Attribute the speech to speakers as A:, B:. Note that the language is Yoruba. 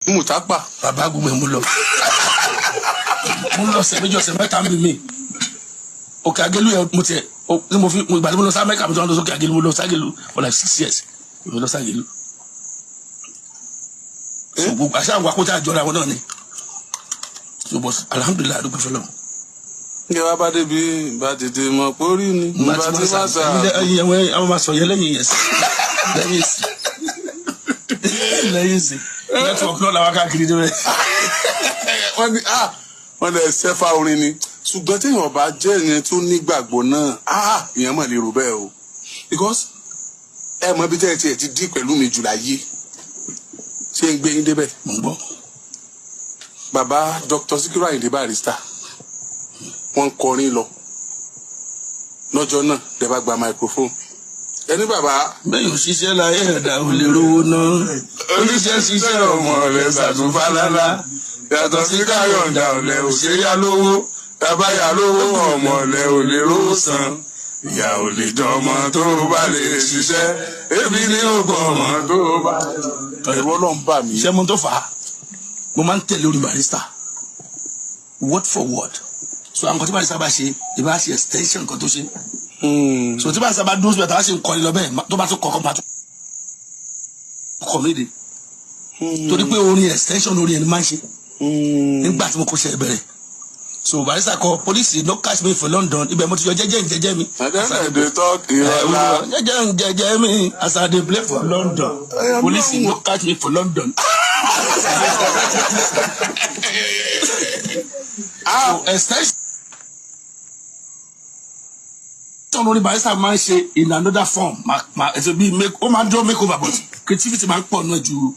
A: Mùtápà.
B: Bàbá, gbogbo ẹ̀ mú lọ. Mo ń lọ ọ̀sẹ̀ 2, ọ̀sẹ̀ 3 ń bí mi. Òkè Agelu yẹn, mo tiẹ̀ ní mo fi mo ìgbà tí mo lọ sí Amẹ́ríkà, mo ti wọ́n lọ sókè Agelu. Mo lọ sí Agelu for like 6 years. Mo lọ sí Agelu. So gbogbo àṣà àwọn akóta àjọra wọn náà ni. So, but alhamdulillahi, àdúgbò fọlọ́.
A: Ní wàá bá débi bá tètè mọ̀ pórí ni
B: Mo
A: bá
B: ti
A: ti
B: máa
A: má
B: sà
A: sà.
B: Ẹyin àwọn máa sọ yẹn lẹ́yìn yẹn sí lẹ́yìn sí lẹ́yìn sí network náà làwọn káàkiri débẹ̀.
A: Wọ́n ní, ah, wọ́n lè ṣẹ́fà orin ni, ṣùgbọ́n téèyàn bá jẹ́ ìyẹn tó nígbàgbọ́ náà, ah, ìyẹn mọ̀ lè rò bẹ́ẹ̀ o, because ẹ mọ ibi tẹ́ ẹ tiẹ̀ ti dí pẹ̀lú mi jù láyé. Ṣé ń gbé yín débẹ̀?
B: Mo ń gbọ́.
A: Bàbá Dr. Sikiru Ayinde Barrister, wọ́n ń kọrin lọ lọ́jọ́ náà, lè bá gba microphone, ẹni bàbá.
B: Bẹ́ẹ̀ yóò ṣiṣẹ́ láyé, ẹ̀dá ò lè rówó ná. Oníṣẹ́ ṣiṣẹ́,
A: ọmọ rẹ̀ ṣàtúnfàlálá, yàtọ̀ sí káyọ̀ǹda ọ̀lẹ́ òṣèré lówó, tàbáyà lówó, ọmọ ọ̀lẹ́ ò lè rówó san, ìyá ò lè jọmọ tó bá lè ṣiṣẹ́, ebi ní ògbọ́n ọmọ tó bá. Ẹ̀rù Ọlọ́run bà mí.
B: Ṣé mo tó fà á, mo máa ń tẹ̀lé orin Barrister word for word. So àwọn nǹkan tí Barrister bá ṣe, ìbá ṣe extension nǹkan tó ṣe. So tí Barrister bá dúró síbẹ̀, tá a ṣe ń kọrin lọ bẹ́ẹ̀, tó bá tún kọ̀ọ̀kan, máa tún kọ̀ mí de, torí pé orin extension orin ẹni máa ń ṣe nígbà tí mo kó ṣe bẹ̀rẹ̀. So Barrister kọ "Police no catch me for London", ibẹ̀ mo ti yọ "Jẹ́jẹ́ ń jẹ́jẹ́ mi".
A: Àdéhùn tọ́kì ọ̀la.
B: "Jẹ́jẹ́ ń jẹ́jẹ́ mi as I dey play for London, police no catch me for London." So extension orin Barrister máa ń ṣe in another form, ma ma ẹsẹ bíi make, ó máa ń dúró make over, but creativity máa ń pọ̀ náà ju